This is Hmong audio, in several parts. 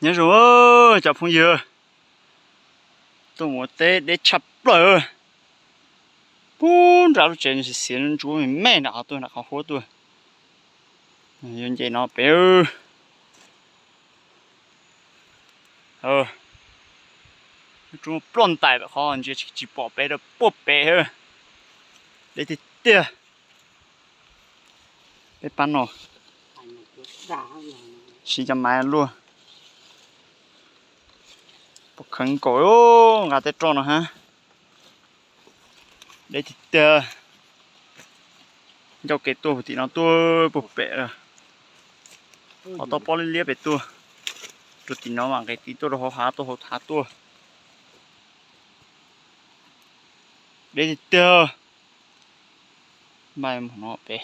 Nyob zoo cov phooj ywg, tuaj mus teb deb tshaj plaws. Pub nram lub tsev xiav ntsuab me me nram qhov tuaj, nram qhov huab tuaj. Yuav nce no pem. Roob ploj ntais pem qhov ntsia tsis pom pem rau puag pem. Deb tiag tiag. Peb pab no siv cov maiv luaj. Pom kheev nkaus nqa tej roj no hab. Deb tiag tiag. Ncauj kev tuaj puag tim no tuaj puag pem. Qhov toj pob liab liab pem tuaj. Rau tim no mas nqes tiv tuaj rau hauv hav tuaj, hauv hav tuaj. Deb tiag tiag. Npaj mus no pem.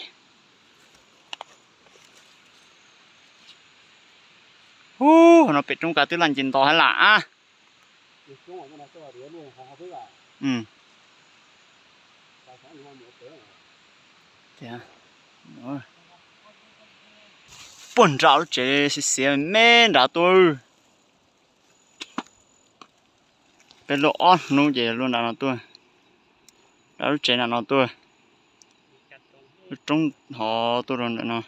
Ub, no pem roob kav twb laj nce nto hab lam. Puag nram lub tsev xiav xiav me nrad tuaj. Peb luaj ob hnub ces luaj nram no tuaj, nram lub tsev nram no tuaj, lub roob hov tuaj rau ntawm no,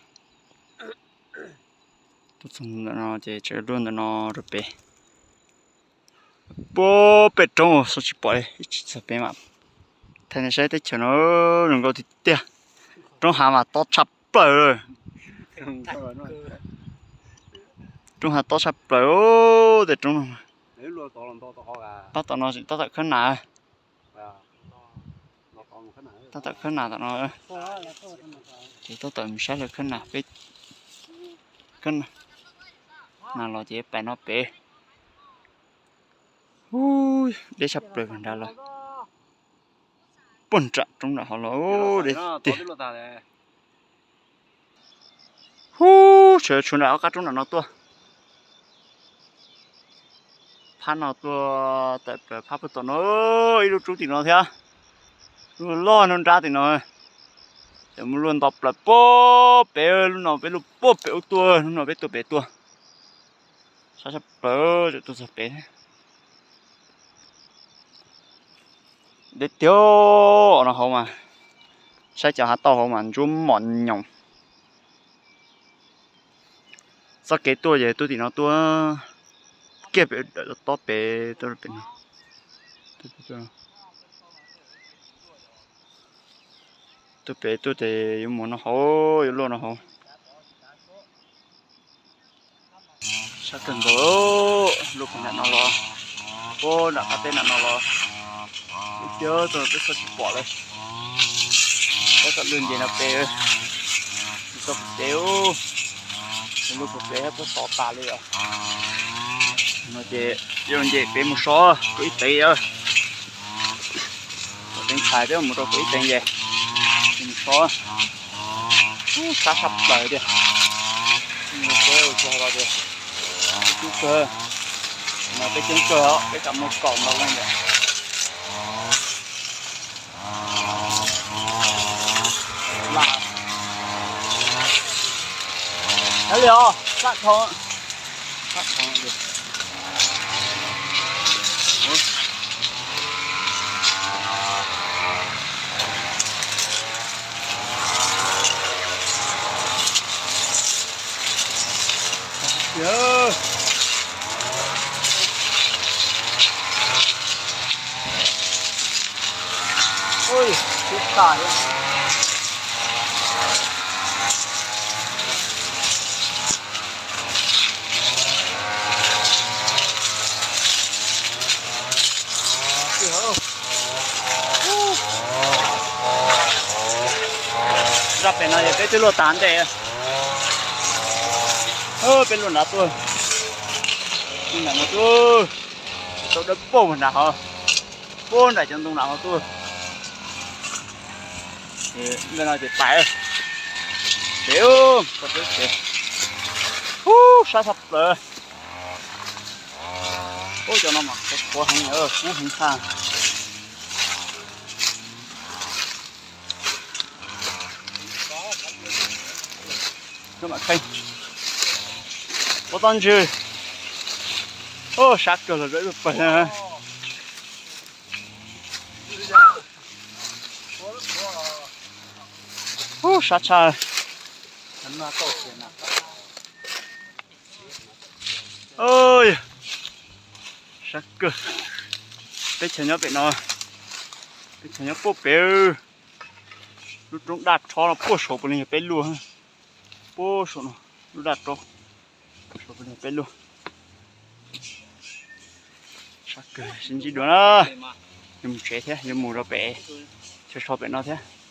tuaj txog ntawm no ces tseem luaj ntawm no rau pem. Puag pem roob xyov tsis pom li, ib tsis txog pem mas. Thaij nej saib teb chaws no zoo nkauj tiag tiag. Roob hav mas tob tshaj plaws. Roob hav tob tshaj plaws tej roob no. Pab tom no tab tom khawb nas. Tab tom khawb nas tom no. Ces tab tom mus saib lawv khawb nas peb. Khawb nas los ces pais no pem. Ub, deb tshaj plaws nrad los. Puag nram roob nram hov los deb tiag. Ub, sawv tshuav nram ob qab roob nram no tuaj. Phab no tuaj tawm plaws phab puag tom no, ib lub roob tim no thiab. Lub loj nruab nrab tim no. Ces mus luaj nto plaws puag pem, lub no peb luaj puag pem ub tuaj, lub no peb tuaj pem tuaj. Sab sab plaws tuaj txog pem. Deb tiag, no hauv mas, saib cov hav tauj hauv mas ntsuab mom nyoos. Txoj kev tuaj ces tuaj tim no tuaj kiag pem, tob pem tuaj pem no. Tuaj pem tuaj ces yuav mus no hauv, yuav luaj no hauv. Sab kawg nkaus, luaj puag nram no los, puag nram qab teb nram no los, ib tiag txog peb txhob tsis pom lawm. Peb kom luaj nce no pem, txog puag pem, luaj puag pem puag tod tas li os. No ces yuav nce pem mus so, kuv ib teev. Kom teev tshais thiab mus rau kuv ib teev nce, mus so. Ub, sab sab plaws tiag. Peb ua tsaug los tias coob kawg, no peb coob kawg os, peb tsam muaj kaum ntau leej lawm. Li os, sab dhau, sab dhau. Ui, tib tas thiab. Zaj pem no ces peb twb luaj tas ntev. Peb luaj nrad tuaj. Nram no tuaj, tau dawb paug nram hov, puag nram cov ntoo nram hov tuaj. Ntawm no ces pais pem, ub, sab tshaj plaws. Ub, cov no mas qhuav heev, kub heev tshaj. Ua tau ntsws, Sab kawg los zov ib pawg. Ub, sab tshaj. Sab kawg. Teb chaws nyob pem no, teb chaws nyob puag pem. Lub roob daj rhob no puag saum puav leej yog peb luaj. Puag saum no, lub daj rhob, saum puav leej yog peb luaj. Sab kawg, sib ntsib dua na. Yuav mus tsev thiab, yuav mus rau pem, tsheb so pem no thiab.